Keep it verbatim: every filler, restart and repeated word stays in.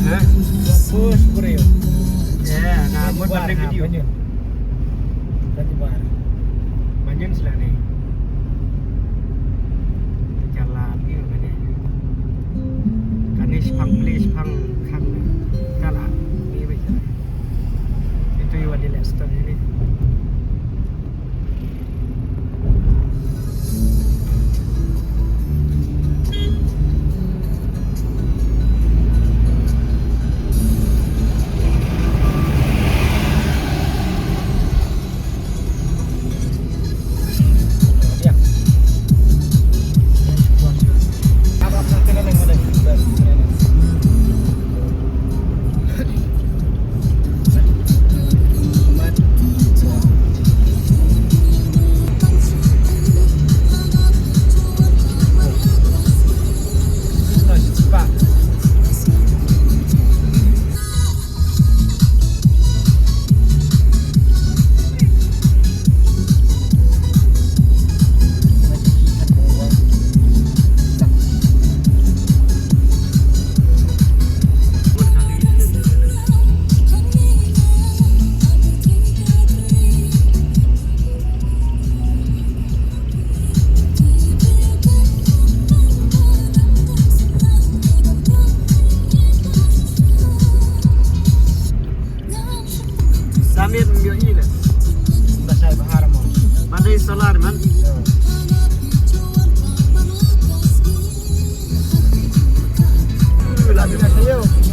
Hah? Bos Korea. Ya, na mut ban video. Banjir. Banjir. Banjir sila ni. Jalan ni kan ni. Kan ni sepang beli sepang kan. Kala ni baik. Itu yang di lester ini. Samir myo ile. Ba sai bahar mo. Ba dei solar man. Lagi na sayo.